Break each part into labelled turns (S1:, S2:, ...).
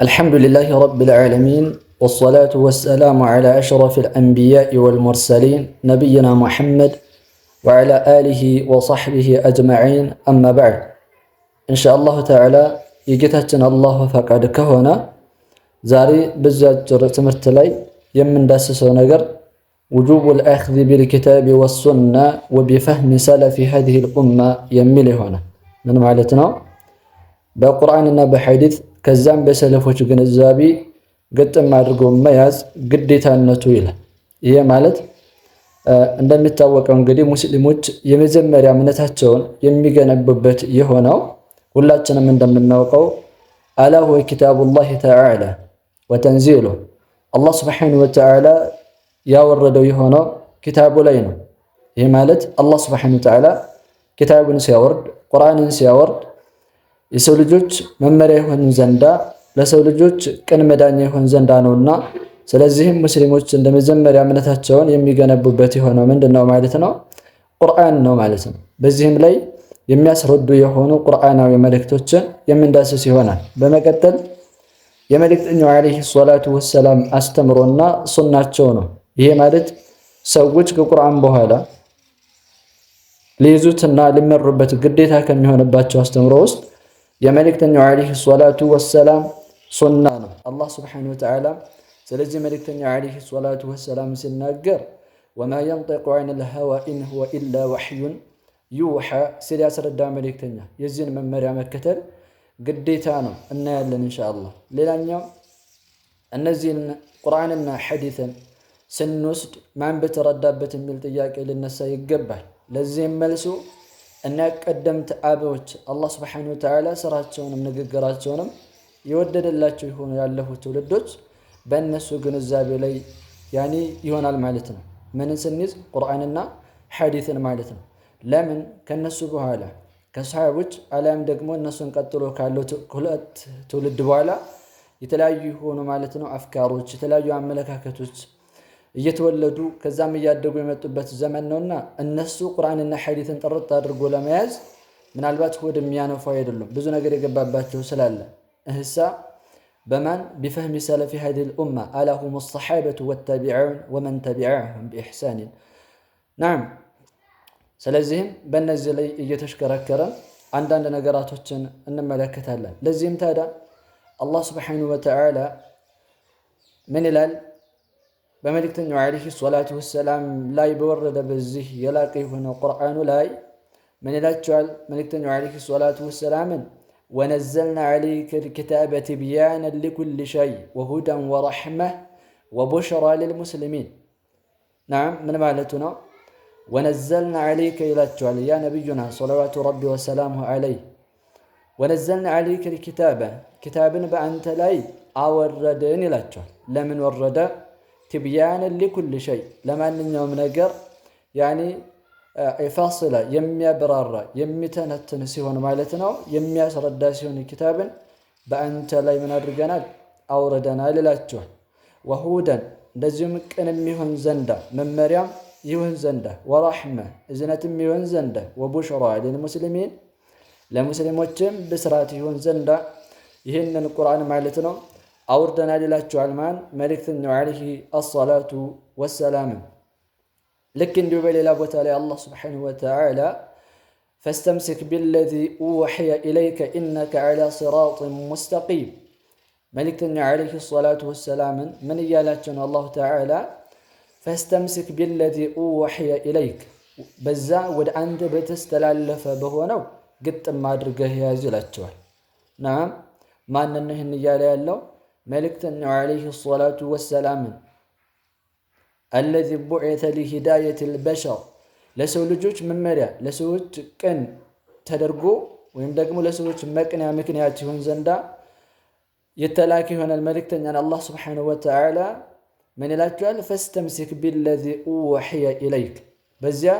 S1: الحمد لله رب العالمين، والصلاة والسلام على أشرف الأنبياء والمرسلين، نبينا محمد وعلى آله وصحبه أجمعين، أما بعد። إن شاء الله تعالى የጌታችን አላህ ፈቃድ ከሆነ ዛሬ በዚህ አጭር ትምህርት ላይ የምንዳስሰው ነገር وجوب الأخذ بالكتاب والسنة وبفهم سلف هذه الأمة የሚል ይሆናል። ምን ማለት ነው? በቁርአንና በሐዲስ ከዛም በሰለፎች ግንዛቤ ግጥም አድርጎ መያዝ ግዴታነቱ ይላል። ይሄ ማለት እንደሚታወቀው እንግዲህ ሙስሊሞች የመጀመሪያ እምነታቸውን የሚገነቡበት የሆነው ሁላችንም እንደምናውቀው ألا هو كتاب الله تعالى وتنزيله፣ አላህ سبحانه وتعالى ያወረደው የሆነው ኪታቡ ላይ ነው። ይህ ማለት አላህ سبحانه وتعالى ኪታቡን ሲያወርድ፣ ቁርአንን ሲያወርድ የሰው ልጆች መመሪያ ይሆን ዘንዳ፣ ለሰው ልጆች ቅን መዳኛ ይሆን ዘንዳ ነውና፣ ስለዚህም ሙስሊሞች እንደ መጀመሪያ እምነታቸውን የሚገነቡበት የሆነው ምንድን ነው ማለት ነው? ቁርአን ነው ማለት ነው። በዚህም ላይ የሚያስረዱ የሆኑ ቁርአናዊ መልእክቶችን የምንዳስስ ይሆናል። በመቀጠል የመልእክተኛው عليه الصلاة والسلام አስተምሮና ሱናቸው ነው። ይሄ ማለት ሰዎች ከቁርአን በኋላ ሊይዙትና ሊመሩበት ግዴታ ከሚሆንባቸው አስተምሮ ውስጥ የመልእክተኛው عليه الصلاة والسلام ሱና ነው። አላህ سبحانه وتعالى ስለዚህ መልእክተኛው عليه الصلاة والسلام ሲናገር وما ينطق عن الهوى إن هو إلا وحي يوحى ሲል ያስረዳ መልእክተኛ የዚህን መመሪያ መከተል ግዴታ ነው፣ እናያለን ኢንሻአላህ። ሌላኛው እነዚህን ቁርአንና ሐዲስን ስንወስድ ማን በተረዳበት የሚል ጥያቄ ሊነሳ ይገባል። ለዚህም መልሱ እና ቀደምት አበዎች አላህ سبحانه وتعالى ስራቸውንም ንግግራቸውንም የወደደላቸው የሆኑ ያለፉት ትውልዶች በእነሱ ግንዛቤ ላይ ያኔ ይሆናል ማለት ነው። ምንን ስንይዝ? ቁርአንና ሐዲስን ማለት ነው። ለምን ከነሱ በኋላ ከሰሃቦች አሊያም ደግሞ እነሱን ቀጥሎ ካለው ሁለት ትውልድ በኋላ የተለያዩ የሆኑ ማለት ነው አፍካሮች፣ የተለያዩ አመለካከቶች እየተወለዱ ከዛም እያደጉ የመጡበት ዘመን ነውና እነሱ ቁርአንና ሐዲስን ጥርት አድርጎ ለመያዝ ምናልባት ሆድ የሚያነፉ አይደሉም። ብዙ ነገር የገባባቸው ስላለ እህሳ በማን بفهم سلف هذه الأمة، ألا هم الصحابة والتابعون ومن تبعهم بإحسان። نعم፣ ስለዚህም በእነዚህ ላይ እየተሽከረከረ አንዳንድ ነገራቶችን እንመለከታለን። ለዚህም ታዲያ አላህ سبحانه وتعالى ምን ይላል? በመልእክተኛው عليه الصلاة والسلام ላይ በወረደ በዚህ የላቀ የሆነ ቁርአኑ ላይ ምን ይላቸዋል? መልእክተኛው عليه الصلاة والسلام ን ونزلنا عليك الكتاب تبيانا لكل شيء وهدى ورحمة وبشرى للمسلمين። نعم፣ ምን ማለቱ ነው? ونزلنا عليك ይላቸዋል። يا نبينا صلوات ربي وسلامه عليه፣ ونزلنا عليك الكتاب፣ ኪታብን በአንተ ላይ አወረድን ይላቸዋል። ለምን ወረደ? تبيانا لكل شيء፣ ለማንኛውም ነገር يعني فاصلا የሚያብራራ የሚተነትን ሲሆን ማለት ነው፣ የሚያስረዳ ሲሆን ኪታብን በአንተ ላይ ምን አድርገናል? አውርደናል ይላቸዋል። وهدى እንደዚሁም ቅን የሚሆን ዘንዳ፣ መመሪያም ይሁን ዘንዳ፣ ورحمة እዝነትም ይሁን ዘንዳ፣ وبشرى للمسلمين ለሙስሊሞችም ብስራት ይሁን ዘንዳ ይህንን ቁርአን ማለት ነው አውርደናል ይላቸዋል። ማን? መልእክተኛው عليه الصلاة والسلام። ልክ እንዲሁ በሌላ ቦታ ላይ አላህ سبحانه وتعالى فاستمسك بالذي أوحي إليك إنك على صراط مستقيم። መልእክተኛው عليه الصلاة والسلام ን ምን እያላቸው ነው? الله تعالى فاستمسك بالذي أوحي إليك፣ በዛ ወደ አንተ በተስተላለፈ በሆነው ግጥም አድርገህ ያዝ ይላቸዋል። نعم፣ ማንን ነው ይህን እያለ ያለው? መልእክተኛው عليه الصلاة والسلام ን الذي بعث لهداية البشر፣ ለሰው ልጆች መመሪያ፣ ለሰዎች ቅን ተደርጎ ወይም ደግሞ ለሰዎች መቅንያ ምክንያት ይሆን ዘንዳ የተላከ ይሆናል። መልእክተኛን አላህ سبحانه وتعالى ምን ይላቸዋል? فاستمسك بالذي أوحي إليك፣ በዚያ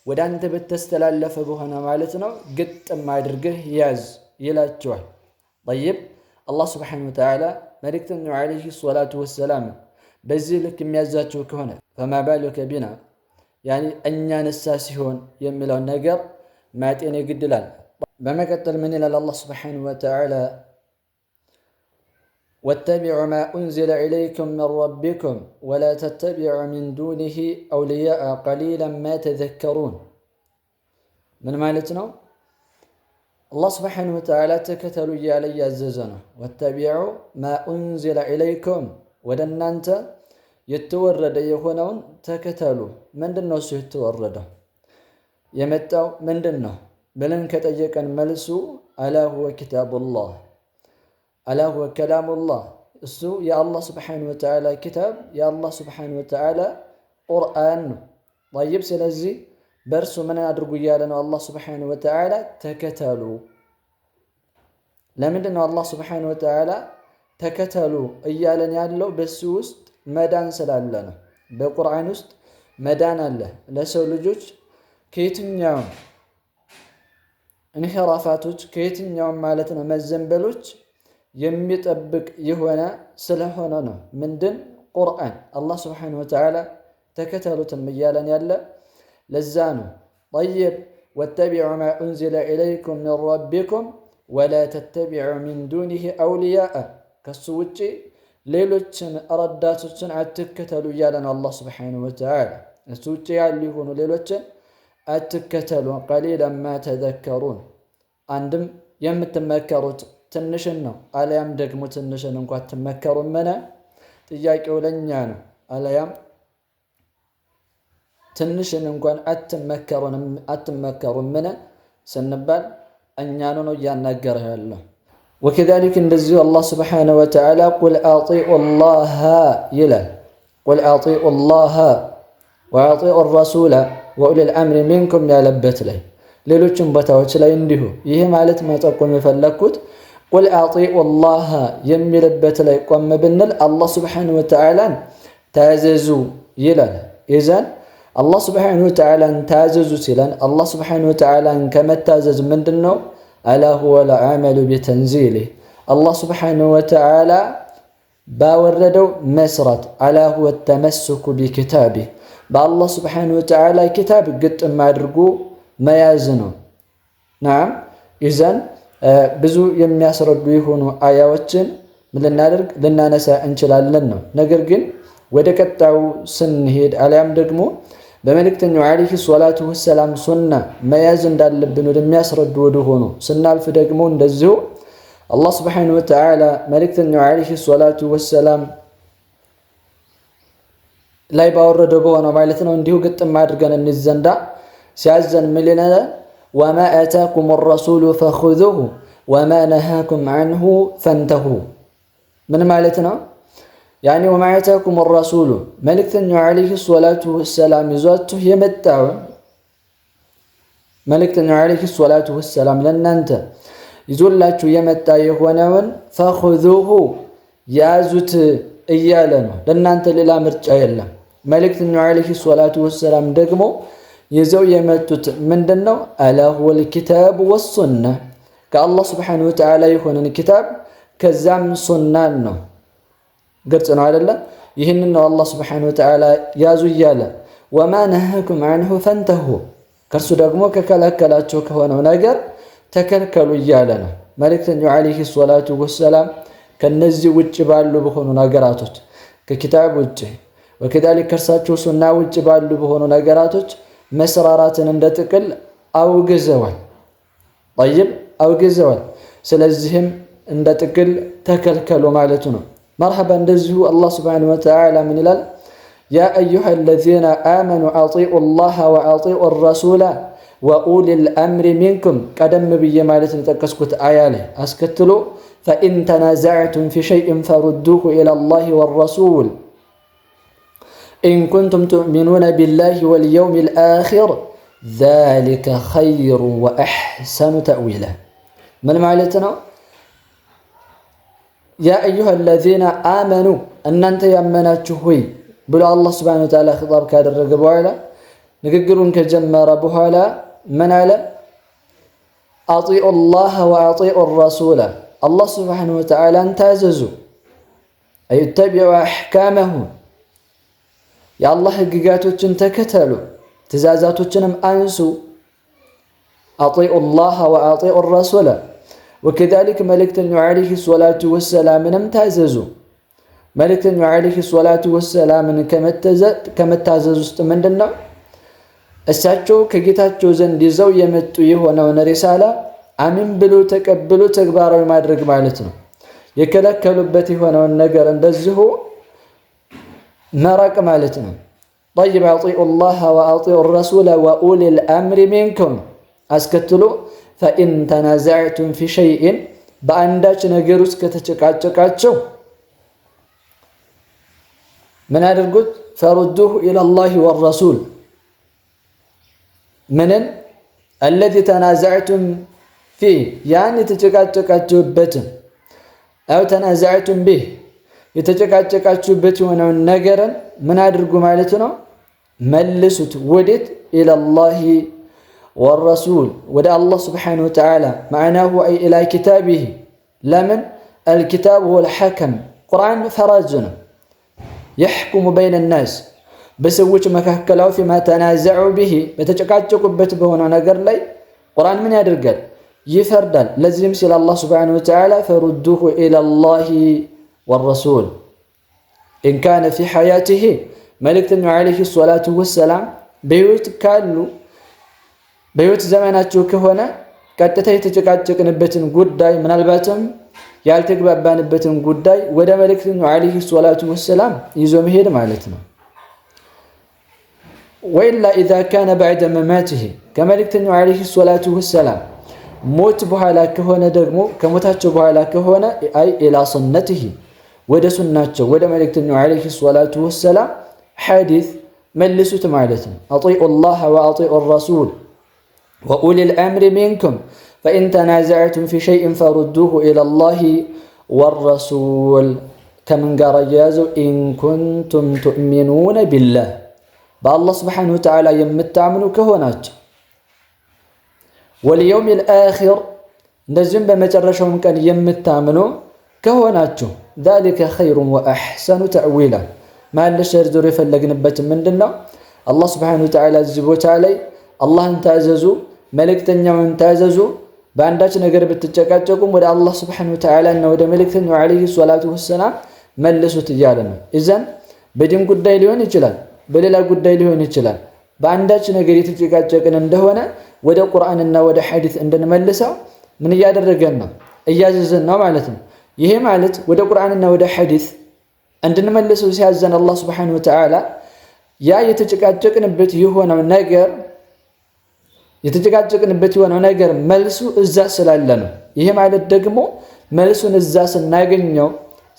S1: ወደ አንተ በተስተላለፈ በሆነ ማለት ነው ግጥም አድርገህ ያዝ ይላቸዋል። طيب፣ አላህ سبحانه وتعالى መልእክተኛው عليه الصلاة والسلام በዚህ ልክ የሚያዛቸው ከሆነ فما بالك بنا፣ يعني እኛንሳ ሲሆን የሚለውን ነገር ማጤን ይግድላል። በመቀጠል ምን ይላል አላህ سبحانه وتعالى? واتبعوا ما أنزل إليكم من ربكم ولا تتبعوا من دونه أولياء قليلا ما تذكرون። ምን ማለት ነው? አላህ سبحانه وتعالى ተከተሉ እያለ እያዘዘ ነው። واتبعوا ما أنزل إليكم፣ ወደ እናንተ የተወረደ የሆነውን ተከተሉ። ምንድን ነው እሱ የተወረደው የመጣው ምንድን ነው ብለን ከጠየቀን መልሱ ألا هو كتاب الله ألا هو كلام الله፣ እሱ የአላህ سبحانه وتعالى ኪታብ፣ የአላህ سبحانه وتعالى ቁርአን ነው። طيب፣ ስለዚህ በእርሱ ምን አድርጉ እያለ ነው አላህ سبحانه وتعالى? ተከተሉ። ለምንድን ነው አላህ سبحانه وتعالى ተከተሉ እያለን ያለው? በሱ ውስጥ መዳን ስላለ ነው። በቁርአን ውስጥ መዳን አለ ለሰው ልጆች ከየትኛውም እንሕራፋቶች፣ ከየትኛውም ማለት ነው መዘንበሎች የሚጠብቅ የሆነ ስለሆነ ነው። ምንድን ቁርአን አላህ ስብሓነሁ ወተዓላ ተከተሉትም እያለን ያለ ለዛ ነው። ጠይብ፣ ወተቢዑ ማ ኡንዚለ ኢለይኩም ሚን ረቢኩም ወላ ተተቢዑ ሚን ዱኒህ አውልያአ፣ ከሱ ውጪ ሌሎችን ረዳቶችን አትከተሉ እያለ ነው አላህ ስብሓነሁ ወተዓላ። እሱ ውጪ ያሉ የሆኑ ሌሎችን አትከተሉ። ቀሊለን ማ ተዘከሩን፣ አንድም የምትመከሩት ትንሽን ነው፣ አለያም ደግሞ ትንሽን እንኳ አትመከሩምን? ጥያቄው ለእኛ ነው። አለያም ትንሽን እንኳን አትመከሩምን ስንባል እኛኑ ነው እያናገረ ያለው። وكذلك እንደዚሁ አላህ سبحانه وتعالى قل أطيعوا الله ይላል። قل أطيعوا الله وأطيعوا الرسول وأولي الأمر منكم ያለበት ላይ፣ ሌሎችም ቦታዎች ላይ እንዲሁ። ይህ ማለት መጠቆም የፈለግኩት قل أطيعوا الله የሚልበት ላይ ቆም ብንል አላህ سبحانه وتعالى ን ታዘዙ ይላል። إذن አላህ سبحانه وتعالى ን ታዘዙ ሲለን አላህ سبحانه وتعالى ን ከመታዘዝ ምንድን ነው? ألا هو العمل بتنزيله፣ አላህ سبحانه وتعالى ባወረደው መስራት፣ ألا هو التمسك بكتابه፣ በአላህ سبحانه وتعالى ኪታብ ግጥም አድርጎ መያዝ ነው። نعم፣ إذن ብዙ የሚያስረዱ የሆኑ አያዎችን ምን ልናደርግ ልናነሳ እንችላለን ነው። ነገር ግን ወደ ቀጣዩ ስንሄድ አሊያም ደግሞ በመልእክተኛው عليه الصلاة والسلام ሱና መያዝ እንዳለብን ወደሚያስረዱ ወደሆኑ ስናልፍ ደግሞ እንደዚሁ አላህ سبحانه وتعالى መልእክተኛው عليه الصلاة والسلام ላይ ባወረደው በሆነው ማለት ነው እንዲሁ ግጥም አድርገን እንይዝ ዘንዳ ሲያዘን ምን ይለናል? وما آتاكم الرسول فخذوه وما نهاكم عنه فانتهوا። ምን ማለት ነው? يعني وما آتاكم الرسول፣ መልእክተኛው عليه الصلاة والسلام ይዟችሁ የመጣውን፣ መልእክተኛው عليه الصلاة والسلام ለእናንተ ይዞላችሁ የመጣ የሆነውን فخذوه ያዙት እያለ ነው። ለእናንተ ሌላ ምርጫ የለም። መልእክተኛው عليه الصلاة والسلام ደግሞ ይዘው የመጡት ምንድን ነው? ألا هو الكتاب والسنة፣ ከአላህ سبحانه وتعالى የሆነን ኪታብ ከዛም ሱናን ነው። ግልጽ ነው አይደለ? ይህንን ነው አላህ سبحانه وتعالى ያዙ እያለ። وما نهاكم عنه فانتهوا፣ ከእርሱ ደግሞ ከከለከላቸው ከሆነው ነገር ተከልከሉ እያለ ነው። መልእክተኛው عليه الصلاة والسلام ከነዚህ ውጭ ባሉ በሆኑ ነገራቶች፣ ከኪታብ ውጭ وكذلك ከእርሳቸው ሱና ውጭ ባሉ በሆኑ ነገራቶች መስራራትን እንደ ጥቅል አውግዘዋል። طيب፣ አውግዘዋል። ስለዚህም እንደ ጥቅል ተከልከሉ ማለቱ ነው። مرحبا፣ እንደዚሁ አላህ سبحانه وتعالى ምን ይላል? يا أيها الذين آمنوا أطيعوا الله وأطيعوا الرسول وأولي الأمر منكم፣ ቀደም ብዬ ማለት የጠቀስኩት አያ ላይ አስከትሎ فإن تنازعتم في شيء فردوه إلى الله والرسول إن كنتم تؤمنون بالله واليوم الآخر ذلك خير وأحسن تأويلا። ምን ማለት ነው? يا أيها الذين آمنوا፣ እናንተ ያመናችሁ ሆይ ብሎ አላህ سبحانه وتعالى خطاب ካደረገ በኋላ፣ ንግግሩን ከጀመረ በኋላ ምን አለ? أطيعوا الله وأطيعوا الرسول፣ አላህ سبحانه وتعالى ን ታዘዙ፣ أي اتبعوا أحكامه፣ የአላህ ህግጋቶችን ተከተሉ፣ ትእዛዛቶችንም አንሱ። أطيعوا الله وأطيعوا الرسول፣ ወከዛሊክ መልእክተኛው ዓለይሂ ሰላቱ ወሰላምንም ታዘዙ። መልእክተኛው ዓለይሂ ሰላቱ ወሰላምን ከመታዘዝ ውስጥ ምንድን ነው? እሳቸው ከጌታቸው ዘንድ ይዘው የመጡ የሆነውን ሪሳላ አሚን ብሎ ተቀብሎ ተግባራዊ ማድረግ ማለት ነው። የከለከሉበት የሆነውን ነገር እንደዚሁ መራቅ ማለት ነው። ጠይብ፣ አጢዑ ላህ ወአጢዑ ረሱለ ወኡሊል አምሪ ሚንኩም አስከትሎ ፈኢን ተናዘዕቱም ፊ ሸይእን በአንዳች ነገር ውስጥ ከተጨቃጨቃቸው ምን አድርጉት? ፈሩዱሁ ኢለላሂ ወረሱል፣ ምንን? አለዚ ተናዘዕቱም ፊህ ያን የተጨቃጨቃችሁበትን፣ አው ተናዘዕቱም ቢህ የተጨቃጨቃችሁበት የሆነውን ነገርን ምን አድርጉ ማለት ነው? መልሱት። ወዴት? ኢለላሂ ወረሱል፣ ወደ አላህ ስብሓነሁ ወተዓላ፣ ማዕናሁ አይ ኢላ ኪታቢሂ። ለምን? አልኪታብ ሁወል ሐከም፣ ቁርአን ፈራጅ ነው። የሕኩሙ በይነ ናስ በሰዎች መካከላው ፊማ ተናዘዑ ቢሂ በተጨቃጨቁበት በሆነው ነገር ላይ ቁርአን ምን ያደርጋል? ይፈርዳል። ለዚህም ሲል አላህ ስብሓነሁ ወተዓላ ፈሩዱሁ ኢለላሂ ወረሱል إن كان في حياته መልእክተኛው ዓለይሂ ሰላቱ ወሰላም በህይወት ካሉ፣ በህይወት ዘመናቸው ከሆነ ቀጥታ የተጨቃጨቅንበትን ጉዳይ፣ ምናልባትም ያልተግባባንበትን ጉዳይ ወደ መልእክተኛው ዓለይሂ ሰላቱ ወሰላም ይዞ መሄድ ማለት ነው። وإلا إذا كان بعد مماته ከመልእክተኛው ዓለይሂ ሰላቱ ወሰላም ሞት በኋላ ከሆነ ደግሞ፣ ከሞታቸው በኋላ ከሆነ أي إلى سنته ወደ ሱናቸው፣ ወደ መልእክተኛው ዓለይሂ ሰላቱ ወሰላም ሐዲስ መልሱት ማለት ነው። أطيعوا الله وأطيعوا الرسول وأولي الأمر منكم فإن تنازعتم في شيء فردوه إلى الله والرسول ከምን ጋር አያያዘው? إن كنتم تؤمنون بالله በአላህ ስብሓነሁ ወተዓላ የምታምኑ ከሆናችሁ፣ واليوم الآخر እንደዚሁም በመጨረሻውም ቀን የምታምኑ ከሆናችሁ፣ ذلك خير وأحسن تأويلا። ማለሽ ዘርዝሮ የፈለግንበት ምንድን ነው? አላህ ስብሓነሁ ወተዓላ እዚህ ቦታ ላይ አላህን ታዘዙ፣ መልእክተኛውን ታዘዙ፣ በአንዳች ነገር ብትጨቃጨቁም ወደ አላህ ስብሓነሁ ወተዓላ እና ወደ መልእክተኛው ዓለይሂ ሰላቱ ወሰላም መልሱት እያለ ነው። إذن በዲን ጉዳይ ሊሆን ይችላል፣ በሌላ ጉዳይ ሊሆን ይችላል። በአንዳች ነገር የተጨቃጨቅን እንደሆነ ወደ ቁርአንና ወደ ሐዲስ እንድንመልሰው ምን እያደረገን ነው? እያዘዘን ነው ማለት ነው። ይሄ ማለት ወደ ቁርአንና ወደ ሐዲስ እንድንመልሰው ሲያዘን አላህ ስብሓነሁ ወተዓላ ያ የተጨቃጨቅንበት የሆነው ነገር መልሱ እዛ ስላለ ነው። ይሄ ማለት ደግሞ መልሱን እዛ ስናገኘው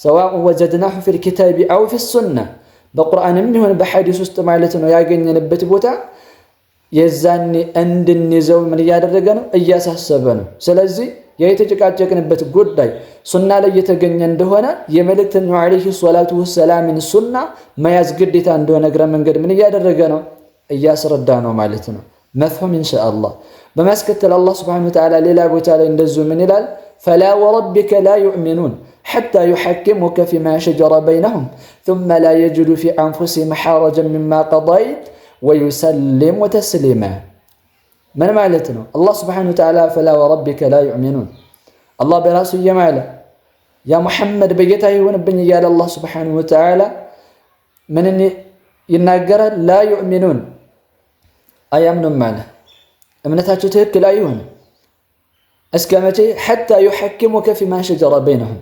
S1: سواء وجدناه في الكتاب أو في السنة በቁርአንም ይሁን በሐዲስ ውስጥ ማለት ነው፣ ያገኘንበት ቦታ የዛኔ እንድንይዘው ምን እያደረገ ነው? እያሳሰበ ነው። ስለዚህ የተጨቃጨቅንበት ጉዳይ ሱና ላይ የተገኘ እንደሆነ የመልእክተኛው ዓለይሂ ሰላቱ ወሰላምን ሱና መያዝ ግዴታ እንደሆነ እግረ መንገድ ምን እያደረገ ነው? እያስረዳ ነው ማለት ነው። مفهوم ኢንሻአላህ። በማስከተል አላህ ስብሐነሁ ወተዓላ ሌላ ቦታ ላይ እንደዚሁ ምን ይላል? فلا وربك لا يؤمنون حتى يحكموك فيما شجر بينهم ثم لا يجدوا في أنفسهم حرجا مما قضيت ويسلموا تسليما። ምን ማለት ነው? አላህ ስብሐነሁ ወተዓላ فلا وربك لا يؤمنون፣ አላህ በራሱ እየማለ፣ ያ ሙሐመድ በጌታ ይሁንብኝ እያለ አላህ ስብሐነሁ ወተዓላ ምንን ይናገራል? لا يؤمنون አያምኑም አለ። እምነታቸው ትክክል አይሆንም። እስከ መቼ? حتى يحكموك فيما شجر بينهم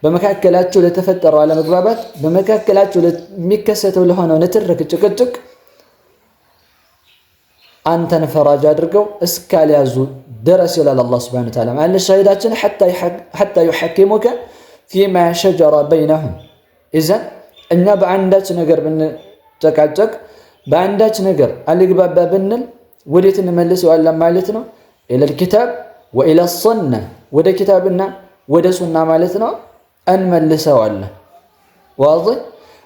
S1: በመካከላቸው ለተፈጠረው አለመግባባት፣ በመካከላቸው ለሚከሰተው ለሆነው ንትርክ፣ ጭቅጭቅ አንተን ፈራጅ አድርገው እስካልያዙ ድረስ ይላል አላህ ስብሐነሁ ወተዓላ። ማለት ሻሂዳችን حتى يحكموك فيما شجر بينهم። إذن እኛ በአንዳች ነገር ብንጨቃጨቅ፣ በአንዳች ነገር አልግባባ ብንል ወዴት እንመልሰዋለን ማለት ነው? إلى الكتاب وإلى السنة፣ ወደ ኪታብና ወደ ሱና ማለት ነው እንመልሰዋለን። واضح?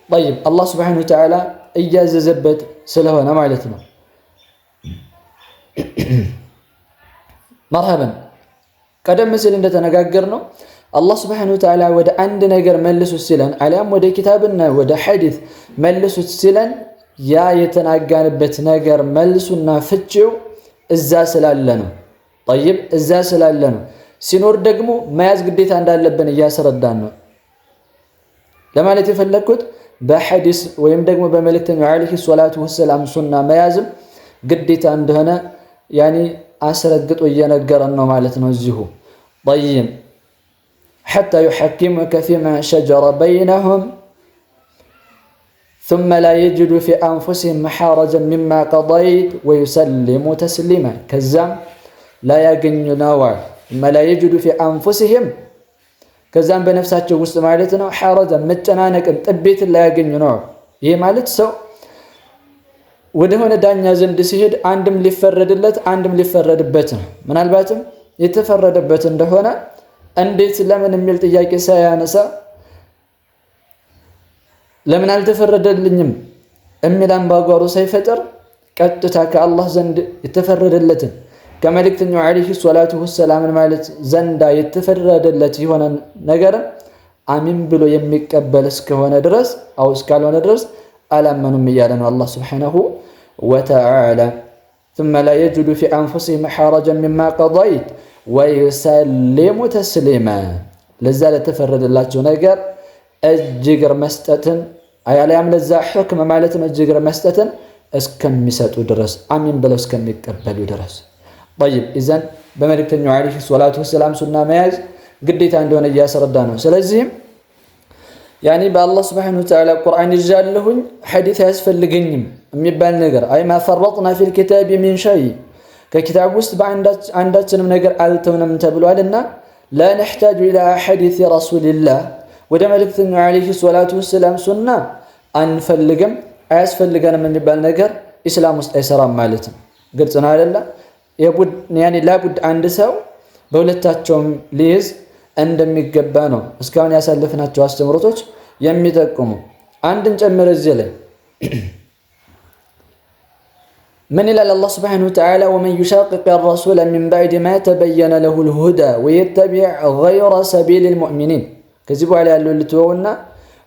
S1: طيب፣ አላህ ስብሐነሁ ወተዓላ እያዘዘበት ስለሆነ ማለት ነው። مرحبا፣ ቀደም ሲል እንደተነጋገርነው አላህ ስብሐነሁ ወተዓላ ወደ አንድ ነገር መልሱት ሲለን አሊያም ወደ ኪታብና ወደ ሐዲስ መልሱት ሲለን ያ የተናጋንበት ነገር መልሱና ፍቺው እዛ ስላለ ነው። طيب፣ እዛ ስላለ ነው። ሲኖር ደግሞ መያዝ ግዴታ እንዳለብን እያስረዳን ነው። ለማለት የፈለግኩት በሐዲስ ወይም ደግሞ በመልእክተኛው ዓለይሂ ሰላቱ ወሰላም ሱና መያዝም ግዴታ እንደሆነ ያኒ አስረግጦ እየነገረን ነው ማለት ነው። እዚሁ ጠይብ ሐታ ዩሐኪሙከ ፊማ ሸጀረ በይነሁም ثم لا يجدوا في أنفسهم حرجا مما قضيت ويسلموا تسليما። ከዛም ላያገኙ ነው ثم لا يجدوا في أنفسهم ከዛም በነፍሳቸው ውስጥ ማለት ነው حرجا መጨናነቅን ጥቤትን ላያገኙ ነው። ይህ ማለት ሰው ወደሆነ ዳኛ ዘንድ ሲሄድ አንድም ሊፈረድለት አንድም ሊፈረድበት ነው። ምናልባትም የተፈረደበት እንደሆነ እንዴት ለምን የሚል ጥያቄ ሳያነሳ ለምን አልተፈረደልኝም የሚል አምባጓሮ ሳይፈጠር ቀጥታ ከአላህ ዘንድ የተፈረደለትን ከመልእክተኛው ዓለይሂ ሰላቱ ወሰላምን ማለት ዘንዳ የተፈረደለት የሆነ ነገርን አሚን ብሎ የሚቀበል እስከሆነ ድረስ አው እስካልሆነ ድረስ አላመኑም እያለ ነው አላህ ስብሓነሁ ወተዓላ። ثم لا يجدوا في أنفسهم حرجا مما قضيت ويسلموا تسليما። ለዛ ለተፈረደላቸው ነገር እጅ እግር መስጠትን አያለያም ለዛ ሕክም ማለት ነው እጅ እግር መስጠትን እስከሚሰጡ ድረስ አሚን ብለው እስከሚቀበሉ ድረስ። ጠይብ ኢዘን በመልእክተኛው ዓለይሂ ሰላቱ ወሰላም ሱና መያዝ ግዴታ እንደሆነ እያስረዳ ነው። ስለዚህም ያኒ በአላህ ስብሐነሁ ወተዓላ ቁርአን ይዣለሁኝ ሐዲስ አያስፈልገኝም የሚባል ነገር أي ما فرطنا في الكتاب من شيء ከኪታብ ውስጥ በአንዳችንም ነገር አልተውንም ተብሏልና لا نحتاج إلى حديث رسول الله ወደ መልእክተኛው عليه الصلاة والسلام ሱና አንፈልግም አያስፈልገንም የሚባል ነገር ኢስላም ውስጥ አይሰራም ማለት ነው። ግልጽ ነው አይደለ? لا بد አንድ ሰው በሁለታቸውም ሊይዝ እንደሚገባ ነው እስካሁን ያሳለፍናቸው አስተምህሮቶች የሚጠቁሙ። አንድን ጨምር እዚህ ላይ ምን ይላል አላህ سبحانه وتعالى ومن يشاقق الرسول من بعد ما تبين له الهدى ويتبع غير سبيل المؤمنين። ከዚህ በኋላ ያለው ልትወውና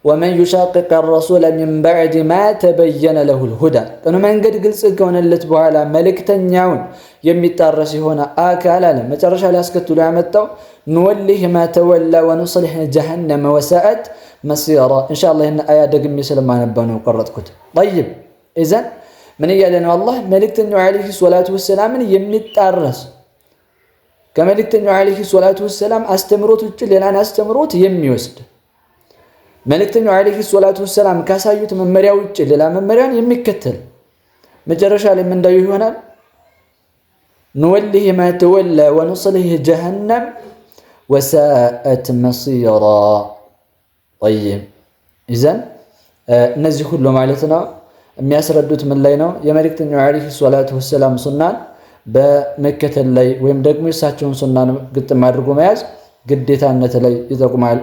S1: ومن يشاقق الرسول من بعد ما تبين له الهدى ቅኑ መንገድ ግልጽ ከሆነለት በኋላ መልእክተኛውን የሚጣረስ የሆነ አካል አለ መጨረሻ ላይ አስከትሎ ያመጣው نوله ما تولى ونصله جهنم وساءت مصيرا። ኢንሻአላህ ይህን አያ ደግሜ ስለማነባው ነው የቆረጥኩት። طيب إذن ምን እያለ ነው አላህ? መልእክተኛው عليه الصلاة والسلام ን የሚጣረስ ከመልእክተኛው عليه الصلاة والسلام አስተምሮት ውጭ ሌላን አስተምሮት የሚወስድ መልእክተኛው عليه الصلاة والسلام ካሳዩት መመሪያ ውጭ ሌላ መመሪያን የሚከተል መጨረሻ ላይ ምንዳዩ ይሆናል نوله ما تولى ونصله جهنم وساءت مصيرا። طيب إذن እነዚህ ሁሉ ማለት ነው የሚያስረዱት ምን ላይ ነው? የመልእክተኛው عليه الصلاة والسلام ሱናን በመከተል ላይ ወይም ደግሞ የእሳቸውን ሱናን ግጥም አድርጎ መያዝ ግዴታነት ላይ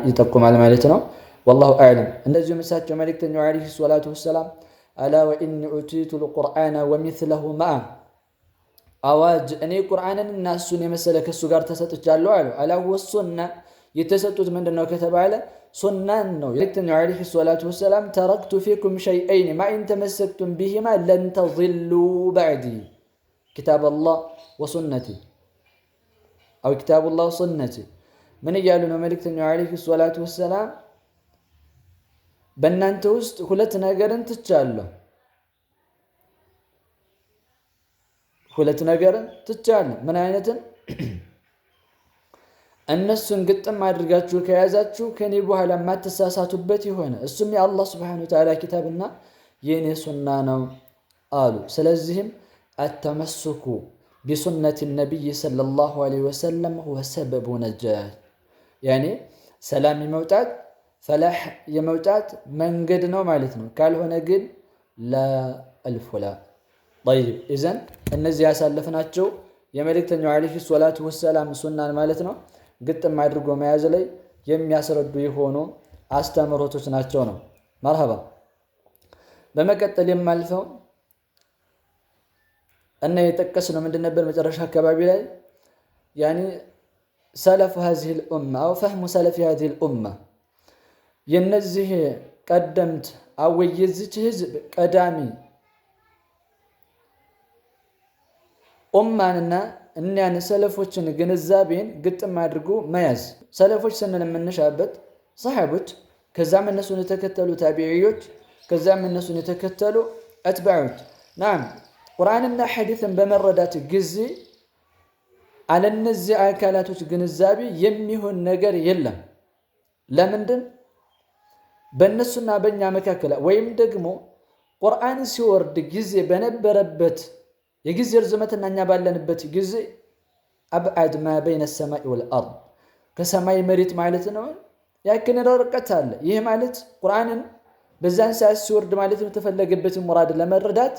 S1: ይጠቁማል ማለት ነው። والله أعلم። እንደዚሁም እሳቸው መልእክተኛው عليه الصلاة والسلام ألا وإني أوتيت القرآن ومثله معه አዋጅ እኔ ቁርአንን እና እሱን የመሰለ ከእሱ ጋር ተሰጥቻለሁ አሉ። ألا والسنة የተሰጡት ምንድን ነው ከተባለ ሱናን ነው። መልእክተኛው عليه الصلاة والسلام تركت فيكم شيئين ما إن تمسكتم بهما لن تضلوا بعدي كتاب الله وسنتي أو كتاب الله وسنتي። ምን እያሉ ነው መልእክተኛው عليه الصلاة والسلام? በእናንተ ውስጥ ሁለት ነገርን ትቻለሁ፣ ሁለት ነገርን ትቻለሁ። ምን አይነትን? እነሱን ግጥም አድርጋችሁ ከያዛችሁ ከኔ በኋላ የማትሳሳቱበት የሆነ እሱም የአላህ ስብሐነሁ ወተዓላ ኪታብና የእኔ ሱና ነው አሉ። ስለዚህም አተመስኩ ቢሱነት ነቢይ ሰለላሁ ዐለይሂ ወሰለም ወሰበቡ ነጃት፣ ያኔ ሰላም የመውጣት ፈላሕ የመውጣት መንገድ ነው ማለት ነው። ካልሆነ ግን ላ አልፍ ላ። ጠይብ ኢዘን እነዚህ ያሳለፍናቸው የመልእክተኛው ዓለይሂ ሰላቱ ወሰላም ሱናን ማለት ነው ግጥም አድርጎ መያዝ ላይ የሚያስረዱ የሆኑ አስተምህሮቶች ናቸው ነው። መርሀባ። በመቀጠል የማልፈው እና የጠቀስነው ምንድን ነበር መጨረሻ አካባቢ ላይ ያኒ ሰለፉ ሀዚሂል ኡማ አው ፈህሙ ሰለፊ ሀዚሂል ኡማ የነዚህ ቀደምት አወይ የዚች ህዝብ ቀዳሚ ኡማንና እኒያን ሰለፎችን ግንዛቤን ግጥም አድርጎ መያዝ። ሰለፎች ስንል የምንሻበት ሰሓቦች፣ ከዛም እነሱን የተከተሉ ታቢዕዮች፣ ከዛም እነሱን የተከተሉ አትባዖች። ናም ቁርአንና ሐዲስን በመረዳት ጊዜ አለነዚህ አካላቶች ግንዛቤ የሚሆን ነገር የለም። ለምንድን? በእነሱና በእኛ መካከል ወይም ደግሞ ቁርአን ሲወርድ ጊዜ በነበረበት የጊዜ ርዝመትና እኛ ባለንበት ጊዜ أبعد ما بين السماء والأرض ከሰማይ መሬት ማለት ነው ያክል ርቀት አለ። ይህ ማለት ቁርአንን በዛን ሰዓት ሲወርድ ማለት ነው የተፈለገበትን ሙራድ ለመረዳት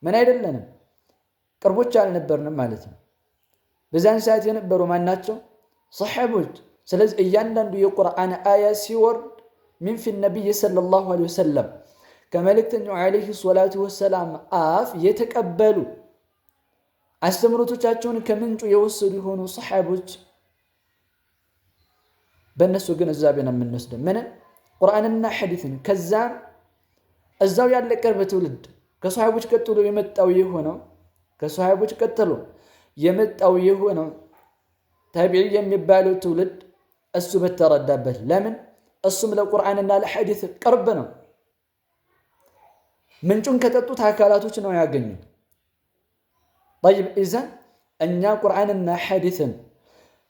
S1: ምን አይደለንም፣ ቅርቦች አልነበርንም ማለት ነው። በዛን ሰዓት የነበሩ ማናቸው? ሰሓቦች። ስለዚህ እያንዳንዱ የቁርአን አያ ሲወርድ من في النبي صلى الله عليه وسلم ከመልእክተኛው عليه الصلاة والسلام አፍ የተቀበሉ አስተምሮቶቻቸውን ከምንጩ የወሰዱ የሆኑ ሰሓቦች በእነሱ ግንዛቤ ነው የምንወስደው ምንም ቁርአንና ሐዲስን። ከዛም እዛው ያለ ቅርብ ትውልድ ከሰሓቦች ቀጥሎ የመጣው የሆነው ከሰሓቦች ቀጥሎ የመጣው የሆነው ታቢዒ የሚባለው ትውልድ እሱ በተረዳበት፣ ለምን? እሱም ለቁርአንና ለሐዲስ ቅርብ ነው። ምንጩን ከጠጡት አካላቶች ነው ያገኙት። ጠይብ ኢዘን እኛ ቁርአንና ሐዲስን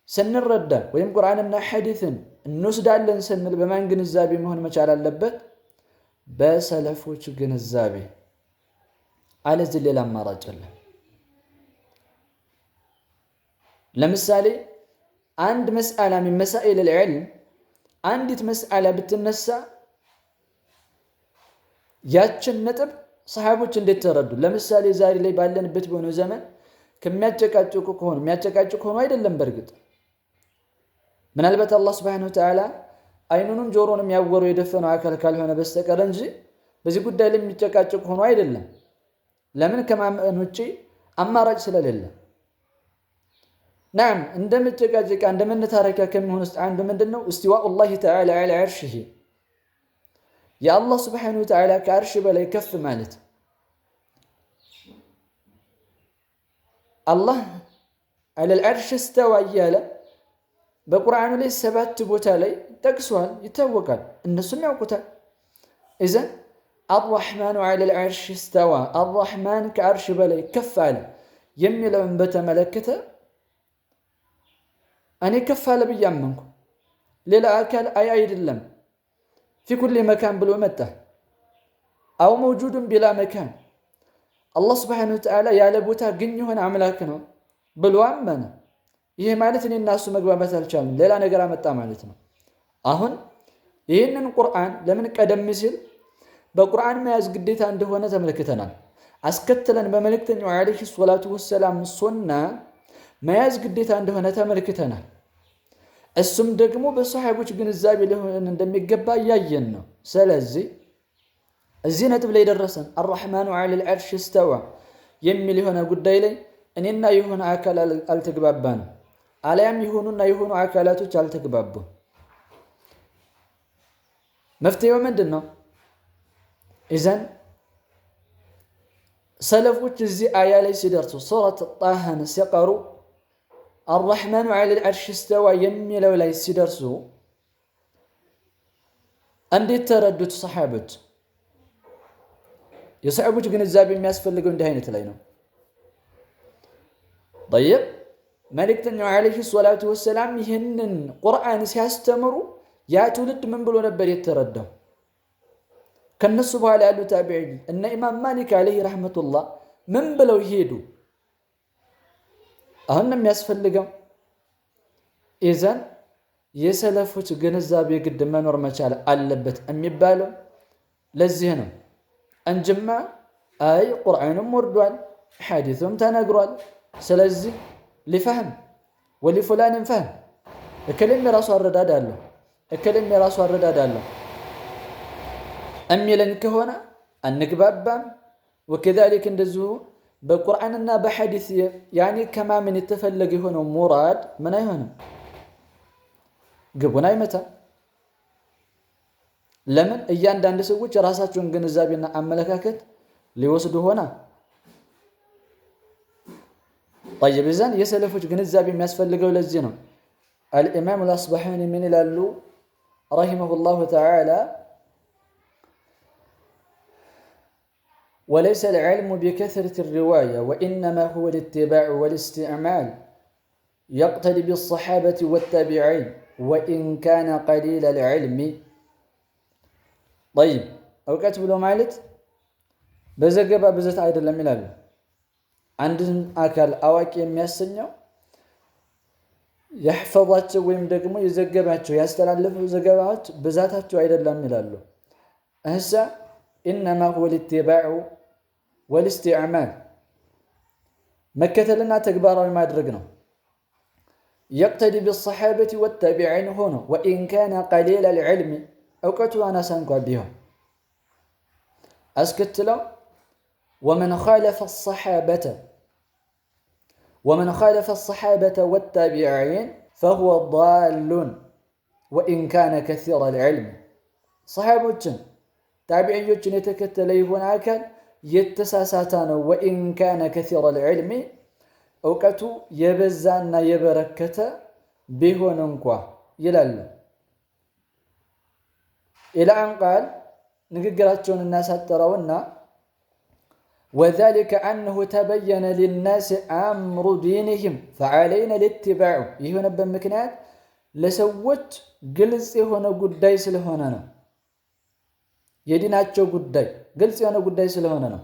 S1: ስንረዳ ወይም ቁርአንና ሐዲስን እንወስዳለን ስንል በማን ግንዛቤ መሆን መቻል አለበት? በሰለፎች ግንዛቤ። አለዚህ ሌላ አማራጭ የለም። ለምሳሌ አንድ መስአላ ሚን መሳኢል ልዕልም አንዲት መስአላ ብትነሳ ያችን ነጥብ ሰሓቦች እንዴት ተረዱ? ለምሳሌ ዛሬ ላይ ባለንበት በሆነው ዘመን ከሚያጨቃጭቁ ከሆኑ የሚያጨቃጭቁ ከሆኑ አይደለም። በእርግጥ ምናልባት አላህ ስብሐነሁ ወተዓላ አይኑንም ጆሮንም ያወረው የደፈነው አካል ካልሆነ በስተቀር እንጂ በዚህ ጉዳይ ላይ የሚጨቃጭቅ ሆኖ አይደለም። ለምን? ከማመን ውጭ አማራጭ ስለሌለ። ናም እንደ መጨቃጨቂያ እንደ መነታረኪያ ከሚሆን ውስጥ አንዱ ምንድን ነው? እስቲዋኡ ላሂ ተዓላ ዐላ ዐርሺሂ፣ የአላህ ስብሐነሁ ወተዓላ ከአርሽ በላይ ከፍ ማለት። አላህ ዐለል ዐርሽ እስተዋ እያለ በቁርአኑ ላይ 7 ቦታ ላይ ጠቅሷል፣ ይታወቃል፣ እነሱም ያውቁታል። إذن الرحمن على العرش استوى፣ አራሕማን ከአርሽ በላይ ከፍ አለ የሚለውን በተመለከተ እኔ ከፍ አለ ብዬ አመንኩ። ሌላ አካል አይ አይደለም في كل مكان ብሎ መጣ። أو موجود بلا مكان አላህ سبحانه وتعالى ያለ ቦታ ግን የሆነ አምላክ ነው ብሎ አመነ። ይህ ማለት እኔ እና እሱ መግባባት አልቻልንም፣ ሌላ ነገር አመጣ ማለት ነው። አሁን ይህንን ቁርአን ለምን ቀደም ሲል በቁርአን መያዝ ግዴታ እንደሆነ ተመልክተናል። አስከትለን በመልእክተኛው ዓለይሂ ሰላቱ ወሰላም ሱና መያዝ ግዴታ እንደሆነ ተመልክተናል። እሱም ደግሞ በሰሓቦች ግንዛቤ ሊሆን እንደሚገባ እያየን ነው። ስለዚህ እዚህ ነጥብ ላይ ደረሰን። አራሕማኑ ዐለል ዐርሽ እስተዋ የሚል የሆነ ጉዳይ ላይ እኔና የሆነ አካል አልተግባባንም፣ አልያም የሆኑና የሆኑ አካላቶች አልተግባቡም። መፍትሄው ምንድን ነው? إذن ሰለፎች እዚህ አያ ላይ ሲደርሱ ሱረት ጣሃን ሲቀሩ الرحمن على العرش استوى የሚለው ላይ ሲደርሱ እንዴት ተረዱት ሰሓቦች? የሰሓቦች ግንዛቤ የሚያስፈልገው እንዲህ አይነት ላይ ነው። طيب መልእክተኛው عليه الصلاة والسلام ይህንን ቁርአን ሲያስተምሩ ያ ትውልድ ምን ብሎ ነበር የተረዳው? ከነሱ በኋላ ያሉ ታቢዒ እነ ኢማም ማሊክ عليه رحمة الله ምን ብለው ሄዱ? አሁን ነው የሚያስፈልገው። إذن የሰለፎች ግንዛቤ ግድ መኖር መቻል አለበት የሚባለው ለዚህ ነው እንጅማ አይ ቁርአኑም ወርዷል፣ ሐዲሱም ተነግሯል። ስለዚህ ሊፈህም ወሊፉላንን ፈህም፣ እከሌም የራሱ አረዳድ አለው፣ እከሌም የራሱ አረዳድ አለው የሚለን ከሆነ አንግባባም። ወከዛሊክ እንደዚሁ በቁርአንና በሐዲስ ያኔ ከማመን የተፈለገ የሆነው ሙራድ ምን አይሆንም፣ ግቡን አይመታም። ለምን? እያንዳንድ ሰዎች የራሳቸውን ግንዛቤና አመለካከት ሊወስዱ ሆና። ጠይብ እዘን የሰለፎች ግንዛቤ የሚያስፈልገው ለዚህ ነው። አልኢማም አልአስባሃኒ ምን ይላሉ ረሂመሁላሁ ተዓላ? ወለይሰ ልዕልሙ ቢከስረት ሪዋያ ወኢነማ ሁወ ልትባዕ ወልእስትዕማል የቅተዲ ቢሰሓበት ወታቢዒን ወኢን ካነ ቀሊለ ልዕልሚ። ጠይብ እውቀት ብሎ ማለት በዘገባ ብዛት አይደለም ይላሉ። አንድን አካል አዋቂ የሚያሰኘው ያሕፈዛቸው ወይም ደግሞ የዘገባቸው ያስተላለፈው ዘገባዎች ብዛታቸው አይደለም ይላሉ። እህሳ ኢነማ ሁወ ልትባዑ ወልእስትዕማል መከተልና ተግባራዊ ማድረግ ነው። የቅተዲ ቢሰሓበት ወታቢዒን ሆኖ ወኢን ካነ ቀሊለ ልዕልሚ እውቀቱ አናሳ እንኳ ቢሆን አስከትለው ወመን ኻለፈ ሰሓበተ ወታቢዒን ፈሁወ ዳሉን ወኢን ካነ ከሲረ ልዕልሚ። ሰሓቦችን ታቢዕዮችን የተከተለ የሆነ አካል የተሳሳተ ነው። ወኢን ካነ ከሲረ ልዕልሚ እውቀቱ የበዛና የበረከተ ቢሆን እንኳ ይላሉ። ኢላ አን ቃል ንግግራቸውን እናሳጠረውና ወዛሊከ አነሁ ተበየነ ሊናስ አምሩ ዲንህም ፈዓለይና ልትባዑ። ይህ የሆነበት ምክንያት ለሰዎች ግልጽ የሆነ ጉዳይ ስለሆነ ነው። የዲናቸው ጉዳይ ግልጽ የሆነ ጉዳይ ስለሆነ ነው።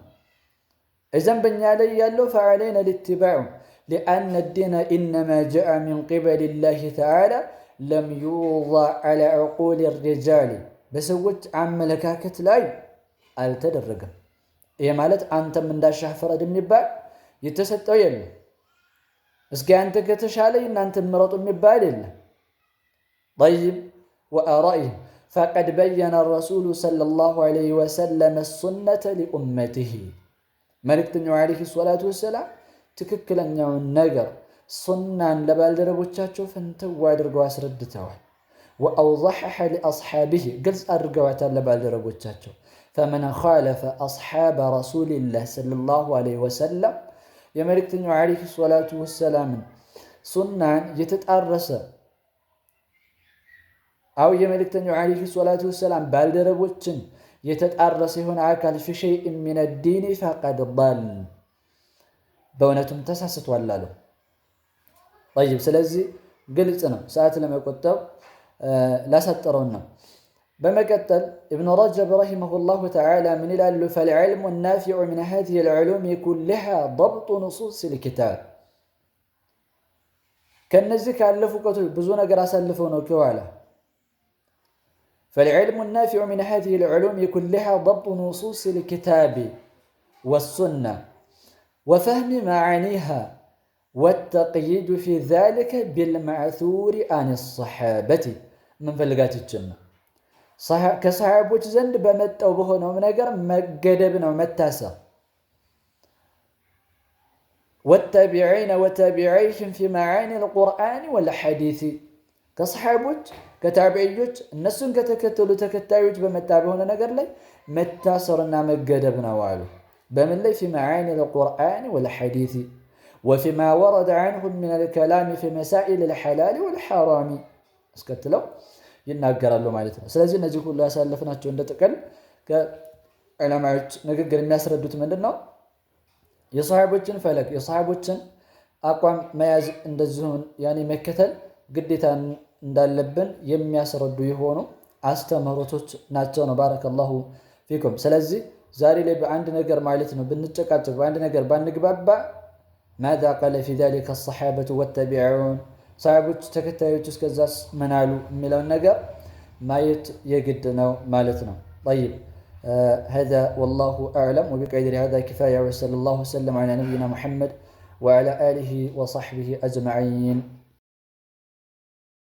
S1: እዘን በእኛ ላይ ያለው ፈዓለይና ልትባዑ ሊአነ ዲነ ኢነማ ጃአ ሚን ቂበል ላሂ ተዓላ ለም ዩውዳዕ ዐላ ዑቁል ሪጃሊ በሰዎች አመለካከት ላይ አልተደረገም። ይህ ማለት አንተም እንዳሻህ ፍረድ የሚባል የተሰጠው የለም። እስኪ አንተ ከተሻለ እናንተ ምረጡ የሚባል የለም። ጠይብ ወአራኢህም ፈቀድ በየነ ረሱሉ ሰለላሁ ዐለይሂ ወሰለም ሱነተ ሊኡመቲሂ መልእክተኛው ዐለይሂ ሰላቱ ወሰላም ትክክለኛውን ነገር ሱናን ለባልደረቦቻቸው ፍንትው አድርገው አስረድተዋል። ወአውضሐሐ ሊአስሓቢሂ ግልጽ አድርገዋታል ለባልደረቦቻቸው። ፈመን ኻለፈ አስሓበ ረሱሊላህ ሰለላሁ ዐለይሂ ወሰለም የመልእክተኛው ዐለይሂ ሰላቱ ወሰላምን ሱናን የተጣረሰ አው የመልእክተኛው ዐለይሂ ሰላቱ ወሰላም ባልደረቦችን የተጣረሰ የሆነ አካል ፊ ሸይእ ሚነ ዲኒ ፈቀድ ዳል በእውነቱም ተሳስቷል አሉ። ጠይብ ስለዚህ ግልጽ ነው። ሰዓት ለመቆጠብ ላሳጠረውን ነው። በመቀጠል ኢብኑ ረጀብ ረሂመሁላሁ ተዓላ ምን ይላሉ? ፈልዕልሙ ናፊዑ ሚን ሃዚሂ ልዕሉሚ ኩሊሃ ደብጡ ንሱስ ልኪታብ። ከነዚህ ካለፉ እውቀቶች ብዙ ነገር አሳልፈው ነው ከኋላ። ፈልዕልሙ ናፊዑ ሚን ሃዚሂ ልዕሉሚ ኩሊሃ ደብጡ ንሱስ ልኪታቢ ወሱና ወፈህሚ መዓኒሃ ወተቅይዱ ፊ ዛሊከ ቢልማዕሱሪ አን ሰሓበቲ። ምንፈልጋት ይችን ነው ከሰሓቦች ዘንድ በመጣው በሆነውም ነገር መገደብ ነው መታሰር። ወተቢዒነ ወተቢዒህም ፊ መዓኒ ልቁርአን ወልሐዲሲ ከሰሓቦች ከታቢዕዮች እነሱን ከተከተሉ ተከታዮች በመጣ በሆነ ነገር ላይ መታሰርና መገደብ ነው አሉ። በምን ላይ? ፊ መዓኒ ልቁርአን ወልሐዲሲ ወፊማ ወረደ ዐንሁም ሚን ልከላሚ ፊ መሳኢል ልሐላሊ ወልሐራሚ አስከትለው ይናገራሉ ማለት ነው። ስለዚህ እነዚህ ሁሉ ያሳለፍናቸው እንደ ጥቅል ከዑለማዎች ንግግር የሚያስረዱት ምንድን ነው? የሰሓቦችን ፈለግ የሰሓቦችን አቋም መያዝ እንደዚሁን ያኔ መከተል ግዴታ እንዳለብን የሚያስረዱ የሆኑ አስተምህሮቶች ናቸው ነው። ባረከላሁ ፊኩም። ስለዚህ ዛሬ ላይ በአንድ ነገር ማለት ነው ብንጨቃጨቅ፣ በአንድ ነገር ባንግባባ ማዛ ቀለ ፊ ዛሊከ ሰሓበቱ ወተቢዑን ሰሓቦች ተከታዮች እስከዛስ ምን አሉ የሚለውን ነገር ማየት የግድ ነው ማለት ነው። ጠይብ هذا والله أعلم وبقدر هذا كفاية وصلى الله وسلم على نبينا محمد وعلى آله وصحبه أجمعين.